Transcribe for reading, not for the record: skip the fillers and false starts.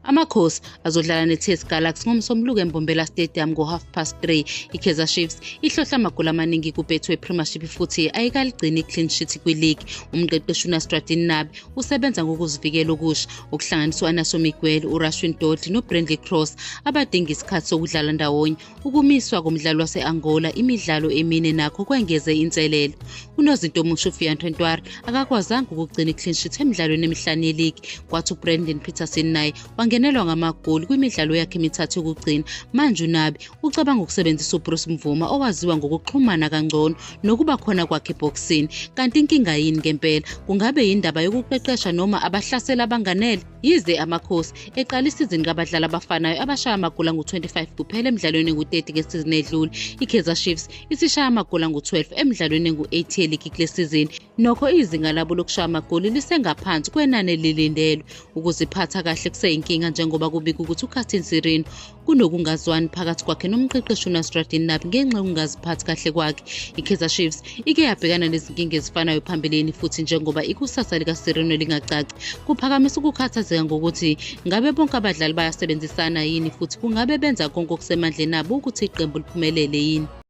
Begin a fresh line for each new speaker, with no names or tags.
Amakhosi azodlala ne-TS Galaxy ngoMsombuluko eMbombela Stadium ngo-3:30. I-Kaizer Chiefs ihlohle amagoli amaningi kuBetway Premiership futhi ayikaligcini i-clean sheet kwiligi. Umqeqeshi uNasreddine Nabi usebenza ngokuzivikela okusha, okuhlanganisa u-Anaso Miguel, uRashwin Dortley noBrandley Cross abadinga isikhathi sokudlala ndawonye. Ukumiswa komdlali wase-Angola imidlalo emine nakho kwengeze inselelo. Unozinto omusha uFianto Ntwari akakwazanga ukugcina i-clean sheet emidlalweni emihlanu yeligi, kwathi uBrandon Petersen naye wangenelwa ngamagoli kwimidlalo yakhe emithathu yokugcina. Manje uNabi ucabanga ukusebenzisa uBruce Mvuma owaziwa ngokuxhumana kangcono nokuba khona kwakhe ebhokisini. Kanti inkinga yini ngempela? Kungabe yindaba yokuqeqesha noma abahlaseli abanganele? Yize Amakhosi eqala isizini ngabadlali abafanayo abashaya amagoli angu-25 kuphela emidlalweni engu-30 ngesizini edlule, iKaizer Chiefs isishaya amagoli angu-12 emidlalweni engu-8 yeligi kule sizini. Nokho izinga labo lokushaya amagoli lisengaphansi kwenani elilindelwe. Ukuziphatha kahle kuseyinkinga njengoba kubikwa ukuthi uCastin Sirino Kunokungazwani phakathi kwakhe nomqeqeshi uNasreddine Nabi ngenxa yokungaziphathi kahle kwakhe. I-Kaizer Chiefs ike yabhekana nezinkinga ezifanayo phambilini futhi njengoba ikusasa likaSirino lingacaci, kuphakamisa ukukhathazeka ngokuthi ngabe bonke abadlali bayasebenzisana yini futhi kungabe benza konke okusemandleni abo ukuthi iqembu liphumelele yini.